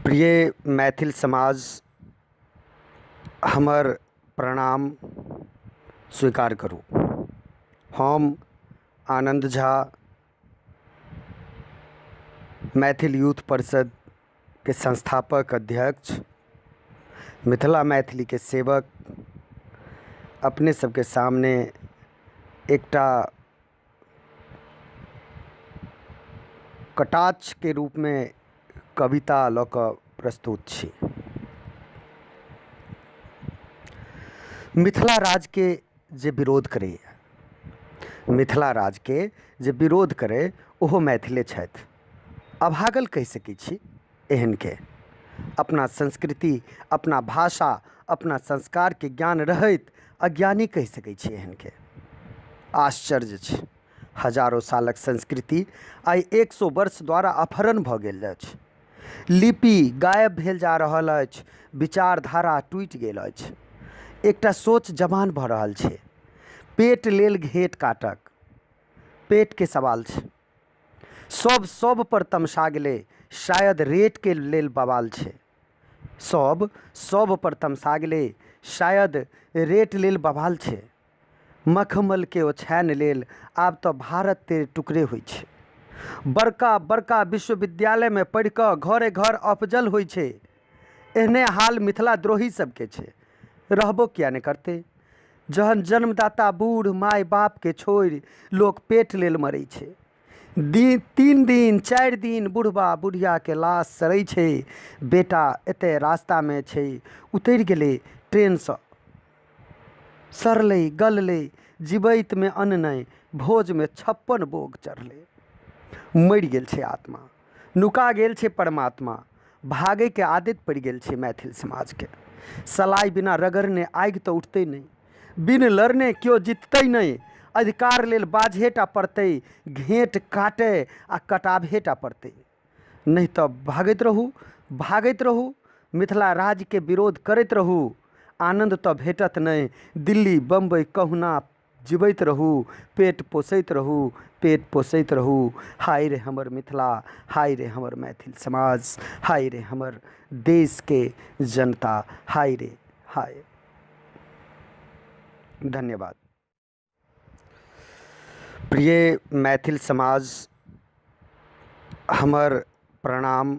प्रिय मैथिल समाज, हमर प्रणाम स्वीकार करू। हम आनन्द झा, मैथिल यूथ परिषदके संस्थापक अध्यक्ष, मिथिला मैथिलीके सेवक, अपने सबके सामने एकटा कटाक्षके रूपमे कविता लऽ कऽ प्रस्तुत छी। मिथिला राज्यके जे विरोध करैए, मिथिला राज्यके जे विरोध करै, ओहो मैथिले छथि। अभागल कहि सकै छी एहनके। अपना संस्कृति, अपना भाषा, अपना संस्कारके ज्ञान रहैत अज्ञानी कहि सकै छी एहनके। आश्चर्य छै, हजारो सालक संस्कृति आइ 100 वर्ष द्वारा अपहरण भऽ गेल अछि। लिपि गायब भेल जा रहल अछि, विचारधारा टूटि गेल अछि, एकटा सोच जवान भऽ रहल छै। पेट लेल घेँट काटक, पेटके सवाल छै। सब सब पर तमसा गेलै, शायद रेटके लेल बवाल छै। सब सब पर तमसा गेलै, शायद रेट लेल बवाल छै। मखमलके ओछानि लेल आब तऽ भारत तेरे टुकड़े होइ छै। बड़का बड़का विश्वविद्यालयमे पढ़ि कऽ घरे घर अफजल होइ छै। एहने हाल मिथिला द्रोही सबके छै। रहबो किया नहि करतै, जहन जन्मदाता बूढ़ माय बापके छोड़ि लोक पेट लेल मरै छै। 3 दिन 4 दिन बुढ़बा बुढ़ियाके लाश सड़ै छै। बेटा एतय रास्तामे छै, उतरि गेलै ट्रेनसँ, सड़लै गललै, जिबैतमे अन्न नहि, भोजमे 56 बोग चढ़लै। मरि गेल छै आत्मा, नुका गेल छै परमात्मा, भागैके आदति पड़ि गेल छै मैथिल समाजके। सलाइ बिना रगड़ने आगि तऽ उठतै नहि, बिन लड़ने केओ जिततै नहि, अधिकार लेल बाजहेटा पड़तै, घेँट काटय आ कटाबहेटा पड़तै। नहि तऽ भागैत रहू, भागैत रहू, मिथिला राज्यके विरोध करैत रहू, आनन्द तऽ भेटत नहि, दिल्ली बम्बइ कहुना जिबैत रहू, पेट पोसैत रहू, पेट पोसैत रहू। हाय रे हमर मिथिला, हाय रे हमर मैथिल समाज, हाय रे हमर देशके जनता, हाय रे हाय। धन्यवाद। प्रिय मैथिल समाज, हमर प्रणाम।